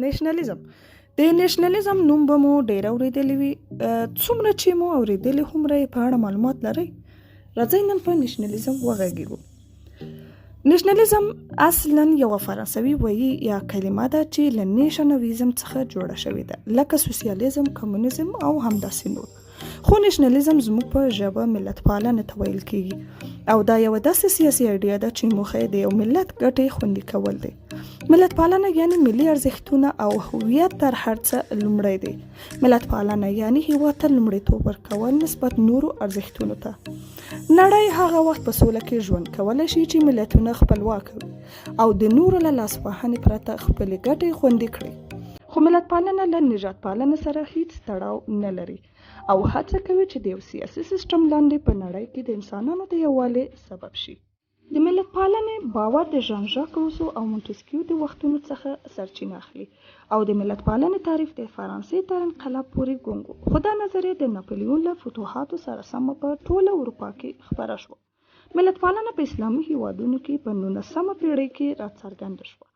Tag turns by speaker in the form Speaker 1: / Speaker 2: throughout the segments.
Speaker 1: نېشنلیزم. د نېشنلیزم نوم به مو ډېر اورېدلی وي. څومره چې مو اورېدلی، هومره یې په اړه معلومات لرئ. راځئ نن په نېشنلیزم وغږېږو. نېشنلیزم اصلا یوه فرانسوي ویي یا کلمه ده چې له nation او ism څخه جوړه شوې ده، لکه سوسیالیزم، کمونیزم او همداسې نور. خو نېشنلیزم زموږ په ژبه ملتپالنه ته ویل کیږي او دا یوه داسې سیاسي ایډیا ده چې موخه یې د یو ملت ګټې خوندي کول دی. ملتپالنه یعنی ملي ارزښتونه او هویت تر هر څه لومړی دی. ملتپالنه یعنی هیواد ته لومړیتوب ورکول نسبت نورو ارزښتونو ته. نړۍ هغه وخت په سوله کې ژوند کولی شي چې ملتونه خپلواک وي او د نورو له لاسوهنې پرته خپلې ګټې خوندي کړي. خو ملتپالنه له نژادپالنې سره هیڅ تړاو نه لري او هڅه کوي چې د یو سیاسي سیسټم لاندې په نړۍ کې د انسانانو د یووالي سبب شي. د ملتپالنې باور د ژان ژاک روسو او مونټسکیو د وختونو څخه سرچینه اخلي او د ملتپالنې تعریف د فرانسې تر انقلاب پورې ګونګ و، خو دا نظریه د ناپلیون له فتوحاتو سره سمه په ټوله اروپا کې خپره شوه. ملتپالنه په اسلامي هیوادونو کې په نولسمه پیړۍ کې راڅرګنده شوه.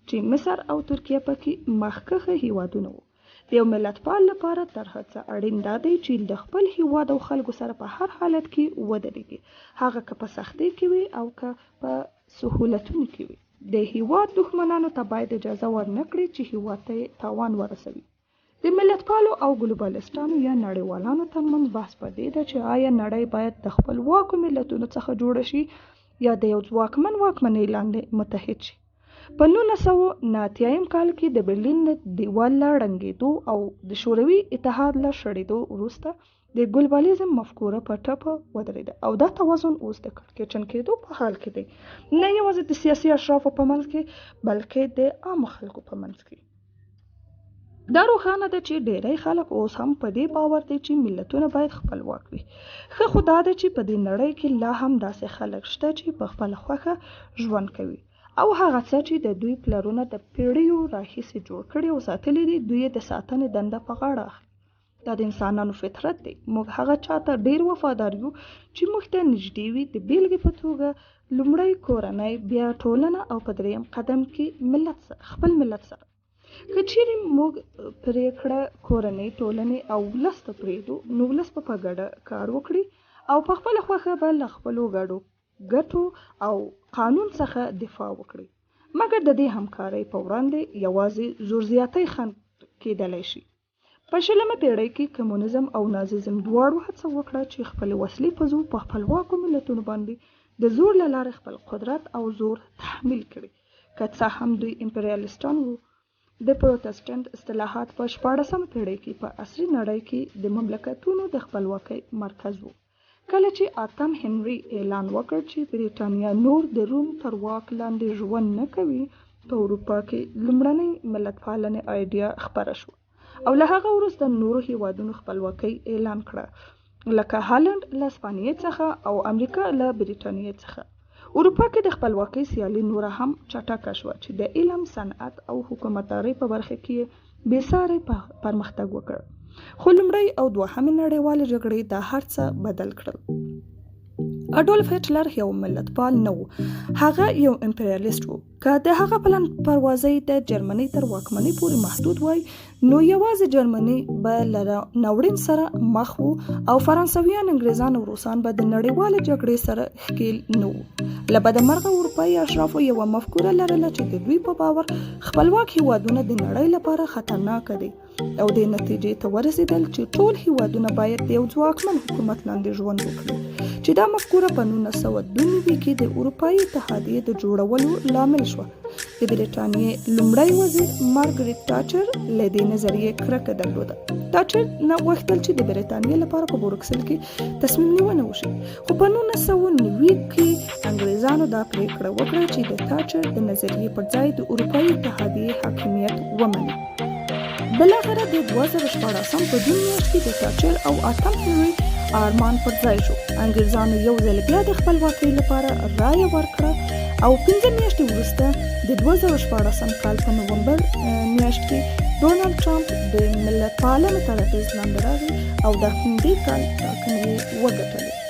Speaker 1: چې مصر او ترکیه پکې مخکښه هیوادونه وو. د یو ملتپال لپاره تر هر څه اړین دا دی چې د خپل هیواد او خلکو سره په هر حالت کې ودرېږي، هغه که په سختۍ کې وي او که په سهولتونو کې وي. د هیواد دښمنانو ته باید اجازه ورنه کړي چې هیواد ته یې تاوان ورسوي. د ملتپالو او ګلوبالیسټانو یا نړیوالانو ترمنځ بحث پر دې ده چې آیا نړۍ باید د خپلواکو ملتونو څخه جوړه شي یا د یو ځواکمن واکمنۍ لاندې متحد شي. په 1989 کال کې د برلین د دیوال له ړنګېدو او د شوروي اتحاد له شړېدو وروسته د ګلوبالیزم مفکوره په ټپه ودرېده او دا توازن اوس د کړکېچن کېدو په حال کې دی، نه یوازې د سیاسي اشرافو په منځ کې، بلکې د عامو خلکو په منځ کې. دا روښانه ده چې ډیری خلک اوس هم په دې باور دي چې ملتونه باید خپلواک وي. ښه خو دا ده چې په دې نړۍ کې لا هم داسې خلک شته چې په خپله خوښه ژوند کوي او هغه څه چې د دوی پلرونه د پیړیو راهیسې جوړ کړي او ساتلي دي، دوی یې د ساتنې دنده په غاړه اخلي. دا د انسانانو فطرت دی. موږ هغه چا ته ډیر وفادار یو چې موږ ته نږدې وي، د بیلګې په توګه لومړی کورنۍ، بیا ټولنه او په دریم قدم کې ملت سره، خپل ملت سره. که چیرې موږ پریکړه کورنۍ، ټولنې او ولس ته پریږدو، نو ولس به په ګډه کار وکړي او په خپله خوښه به له خپلو ګډو ګټو او قانون څخه دفاع وکړي. مګر د دې همکارۍ په وړاندې یوازې زورزیاتی خنډ کیدلی شي. په شلمه پیړۍ کې کمونیزم او نازیزم دواړو هڅه وکړه چې خپلې وسلې په زور په خپلواکو ملتونو باندې د زور له لارې خپل قدرت او زور تحمیل کړي. که څه هم دوی امپریالیسټان وو. د پروتستانت اصطلاحات په شپاړسمه پیړۍ کې په عصري نړۍ کې د مملکتونو د خپلواکۍ مرکز وو. کله چې اتم هنري اعلان وکړ چې بریټانیا نور د روم تر واک لاندې ژوند نه کوي، په اروپا کې لومړنۍ ملتپالنې ایډیا خپره شوه او له هغه وروسته نورو هیوادونو خپلواکۍ اعلان کړه، لکه هالنډ له اسپانیې څخه او امریکا له بریټانیې څخه. اروپا کې د خپلواکۍ سیالي نوره هم چټکه شوه چې د علم، صنعت او حکومتدارۍ په برخه کې یې بې ساری پرمختګ وکړ. خو لومړۍ او دوهمې نړیوالې جګړې دا هر څه بدل کړل. اډولف هټلر یو ملتپال نه و، هغه یو امپریالیست و. که د هغه پلان پروازۍ د جرمني تر واکمنۍ پورې محدود وای، نو یوازې جرمني به له ناورین سره مخ وو او فرانسویان، انګریزان او روسان به د نړیوالې جګړې سره ښکیل نه وو. له بده مرغه اروپایي اشرافو یوه مفکوره لرله چې د دوی په باور خپلواک هیوادونه د نړۍ لپاره خطرناک دي او دې نتیجې ته ورسېدل چې ټول هیوادونه باید د یو ځواکمن حکومت لاندې ژوند وکړي، چې دا مفکوره په 1992 کې د اروپایي اتحادیې د جوړولو لامل شوه. د برېټانیې لومړی وزیر مارګریټ تاچر له دې نظریې کرکه درلوده. تاچر نه غوښتل چې د برېټانیې لپاره په بروکسل کې تصمیم نیونه وشي، خو په 1990 کې انګریزانو دا پریکړه وکړه چې د تاچر د نظریې پر ځای د اروپایي اتحادیې حاکمیت ومني. بالاخره د 2016 په جون میاشت کې د تاچر او اتم هنري آرمان پر ځای شو. انګریزانو یو ځل بیا د خپلواکۍ لپاره رایه ورکړه او 5 میاشتې وروسته د 2016 کال په نومبر میاشت کې ډونالډ ټرمپ د ملتپالنې تر اغېز لاندې راغی او د همدې کال ټاکنې یې وګټلې.